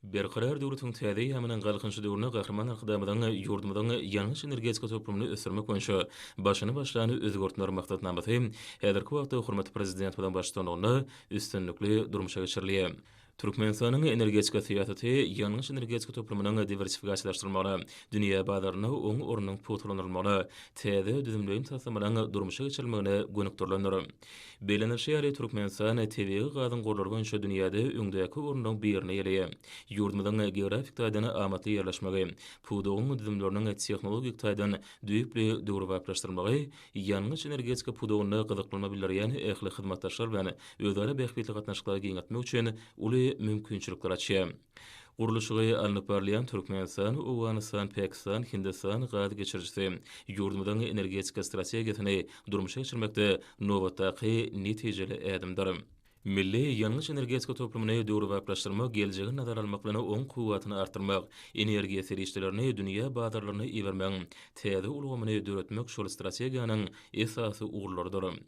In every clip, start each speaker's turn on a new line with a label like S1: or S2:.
S1: Berkarar döwletiň täze eýýamynyň Galkynyşy döwründe Gahryman Arkadagymyzyň ýurdumyzyň ýangyç-energetika toplumyny ösdürmek boýunça başyny başlan özgertmeler maksatnamasy häzirki wagtda hormatly Prezidentimiziň baştutanlygynda üstünlikli durmuşa geçirilýär. Türkmenistanyň energetika syýasaty ýangyç-energetika toplumynyň diwersifikasiýalaşdyrylmagyna, dünýä bazarynda oň ornunyň pugtalandyrylmagyna, täze düzümleýin taslamalaryň durmuşa geçirilmegine gönükdirilendir. Bellenilişi ýaly, Türkmenistan tebigy gazyň gorlary boýunça dünýäde öňdäki orunlaryň birini eýeleýär. Ýurdumyzyň geografik taýdan amatly ýerleşmegi, pudagyň düzümleriniň tehnologik taýdan düýpli döwrebaplaşdyrylmagy ýangyç-energetika pudagynda gyzyklanma bildirýän ähli hyzmatdaşlar bilen özara bähbitli gatnaşyklary giňeltmek üçin uly mümkinçilikler açýar. Gurluşygy alnyp barylýan Türkmenistan, Owganystan, Pakistan, Hindistan gaz geçirijisi ýurdumyzyň energetika strategiýasyny durmuşa geçirmekde nobatdaky netijeli ädimdir. Milli ýangyç-energetika toplumyny döwrebaplaşdyrmak, geljegi nazara almak bilen oň kuwwatyny artdyrmak, energiýa serişdelerini dünýä bazarlaryna ibermegiň täze ulgamyny döretmek şol strategiýanyň esasy ugurlarydyr.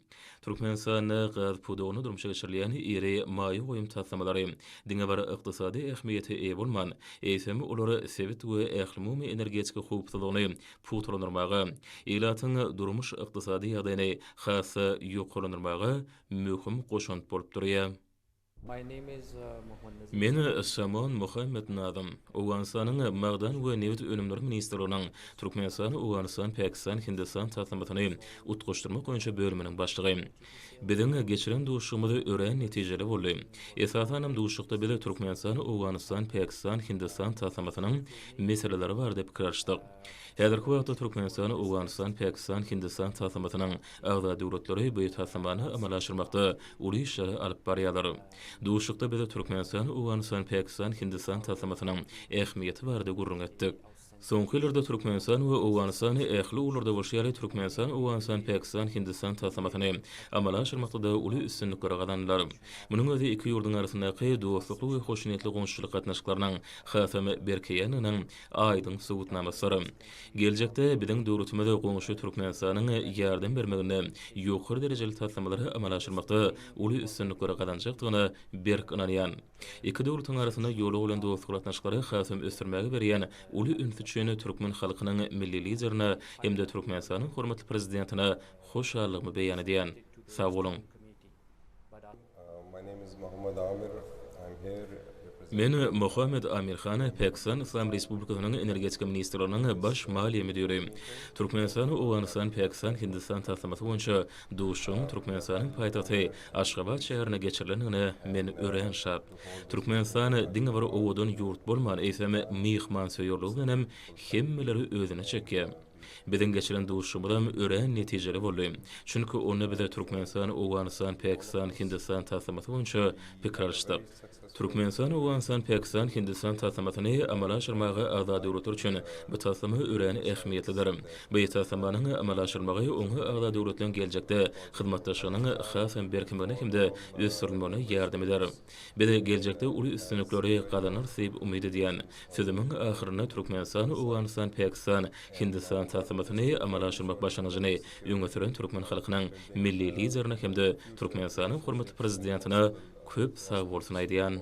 S1: Türkmenistanda gaz pudagynda durmuşa geçirilýän iri maýa goýum taslamalary diňe bir ykdysady ähmiýete eýe bolman, eýsem, olar sebit we ählumumy energetika howpsuzlygyny pugtalandyrmaga, ilatyň durmuş-ykdysady ýagdaýyny has-da ýokarlandyrmaga möhüm goşant bolup durýar. Men Samon Muhammet Nazym, Owganystanyň Magdan we nebit önümleri ministrliginiň Türkmenistan, Owganystan, Pakistan, Hindistan taslamasyny utgaşdyrmak boýunça bölüminiň başlygy. Biziň geçiren duşuşygymyz örän netijeli boldy. Esasanam duşuşykda biz Türkmenistan, Owganystan, Pakistan, Hindistan taslamasynyň meseleleri barada pikir alyşdyk. Häzirki wagtda Türkmenistan, Owganystan, Pakistan, Hindistan taslamasynyň agza döwletleri bu taslamany amala aşyrmakda uly işleri alyp barýarlar. Duşuşykda biz Türkmenistan, Owganystan, Pakistan, Hindistan taslamasynyň ähmiýeti barada gürrüň etdik. Soňky ýyllarda Türkmenistan we Owganystan ähli ugurlarda bolşy ýaly Türkmenistan, Owganystan, Pakistan, Hindistan taslamasyny amala aşyrmakda-da uly üstünlikleri gazandylar. Munuň özi iki ýurduň arasyndaky dostlukly we hoşniýetli goňşuçylyk gatnaşyklarynyň hasam berkeýändiginiň aýdyň subutnamasydyr. Geljekde biziň döwletimiz goňşy Türkmenistanyň ýardam bermeginde ýokary derejeli taslamalary amala aşyrmakda uly üstünlikleri gazanjakdygyna berk ynanýan. Iki döwletiň arasynda ýola goýlan dostlukly gatnaşyklary hasam ösdürmäge berýän uly ünsi üçin türkmen halkynyň Milli Liderine hem-de Türkmenistanyň hormatly Prezidentine hoşallygymy beýan edýän. Sag boluň! Men Mohammed Amir Han, Pakistan Yslam Respublikasynyň Energetika ministrliginiň baş maliýe müdiri. Türkmenistan, Owganystan, Pakistan, Hindistan taslamasy boýunça duşuşygyň Türkmenistanyň paýtagty Aşgabat şäherinde geçirilendigine men örän şat. Türkmenistan diňe bir owadan ýurt bolman, eýsem, myhmansöýerligi bilen hem hemmeleri özüne çekýär. Biziň geçiren duşuşygymyzam örän netijeli boldy. Çünki onda biz Türkmenistan, Owganystan, Pakistan, Hindistan taslamasy boýunça pikir alyşdyk. Türkmenistan, Owganystan, Pakistan, Hindistan taslamasyny amala aşyrmaga agza döwletler üçin bu taslama örän ähmiýetlidir. Bu taslamanyň amala aşyrylmagy oňa agza döwletleriň geljekde hyzmatdaşlygynyň hasam berkemegine hem-de ösdürilmegine ýardam eder. Biz geljekde uly üstünlikleri gazanarys diýip umyt edýän. Sözümiň ahyrynda Türkmenistan, Owganystan, Pakistan, Hindistan taslamasyny amala aşyrmak başlangyjyny öňe süren türkmen halkynyň Milli Liderine hem-de Türkmenistanyň hormatly Prezidentine köp sagbolsun aýdýan.